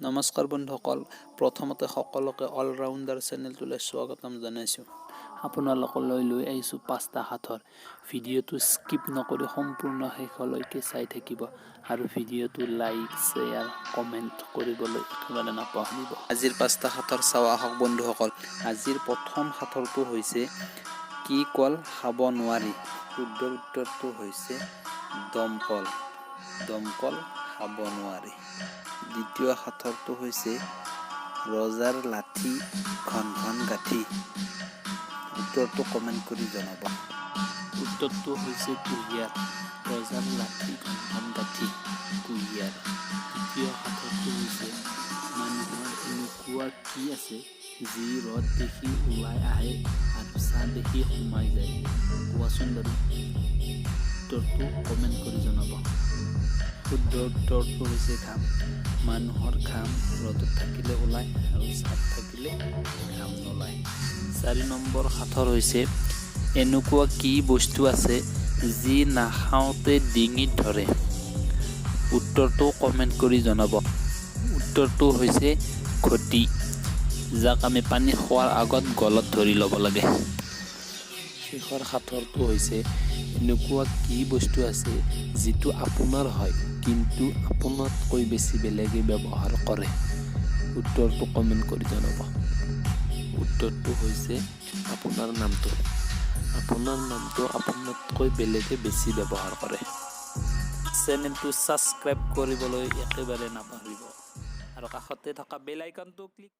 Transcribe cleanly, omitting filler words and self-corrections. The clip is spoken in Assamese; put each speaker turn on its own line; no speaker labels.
নমস্কাৰ বন্ধুসকল, প্ৰথমতে সকলোকে অলৰাউণ্ডাৰ চেনেলটোলৈ স্বাগতম জনাইছোঁ। আপোনালোকলৈ লৈ আহিছোঁ পাঁচটা সাঁথৰ। ভিডিঅ'টো স্কিপ নকৰি সম্পূৰ্ণ শেষলৈকে চাই থাকিব আৰু ভিডিঅ'টো লাইক, শ্বেয়াৰ, কমেণ্ট কৰিবলৈ একেবাৰে নাপাহৰিব। আজিৰ পাঁচটা সাঁথৰ চাওঁ আহক বন্ধুসকল। আজিৰ প্ৰথম সাঁথৰটো হৈছে, কি কল খাব নোৱাৰি? শুদ্ধ উত্তৰটো হৈছে দমকল। দমকল খাব নোৱাৰি। দ্বিতীয় সাঁথৰটো হৈছে, ৰজাৰ লাঠি ঘন ঘন গাঁঠি। উত্তৰটো কমেণ্ট কৰি জনাব। উত্তৰটো হৈছে কুঁহিয়াৰ। ৰজাৰ লাঠি ঘন ঘন গাঁঠি, কুঁহিয়াৰ। তৃতীয় সাঁথৰটো হৈছে, মানুহৰ এনেকুৱা কি আছে যি ৰ'দ দেখি ওলাই আহে আৰু ছাঁ দেখি সোমাই যায়? কোৱাচোন বাৰু। উত্তৰটো কমেণ্ট কৰি জনাব। শুদ্ধ উত্তৰটো হৈছে ঘাম। মানুহৰ ঘাম ৰ'দত থাকিলে ওলায় আৰু ছাঁত থাকিলে ঘাম নোলায়। 4 নম্বৰ সাঁথৰ হৈছে, এনেকুৱা কি বস্তু আছে যি নাখাওঁতে ডিঙিত ধৰে? উত্তৰটো কমেণ্ট কৰি জনাব। উত্তৰটো হৈছে ঘটি, যাক আমি পানী খোৱাৰ আগত গলত ধৰি ল'ব লাগে। শেষৰ সাঁথৰটো হৈছে, এনেকুৱা কি বস্তু আছে যিটো আপোনাৰ হয়, কিন্তু আপোনাতকৈ বেছি বেলেগে ব্যৱহাৰ কৰে? উত্তৰটো কমেণ্ট কৰি জনাব। উত্তৰটো হৈছে আপোনাৰ নামটো। আপোনাৰ নামটো আপোনাতকৈ বেলেগে বেছি ব্যৱহাৰ কৰে। চেনেলটো ছাবস্ক্ৰাইব কৰিবলৈ একেবাৰে নাপাহৰিব আৰু কাষতে থকা বেল আইকনটো ক্লিক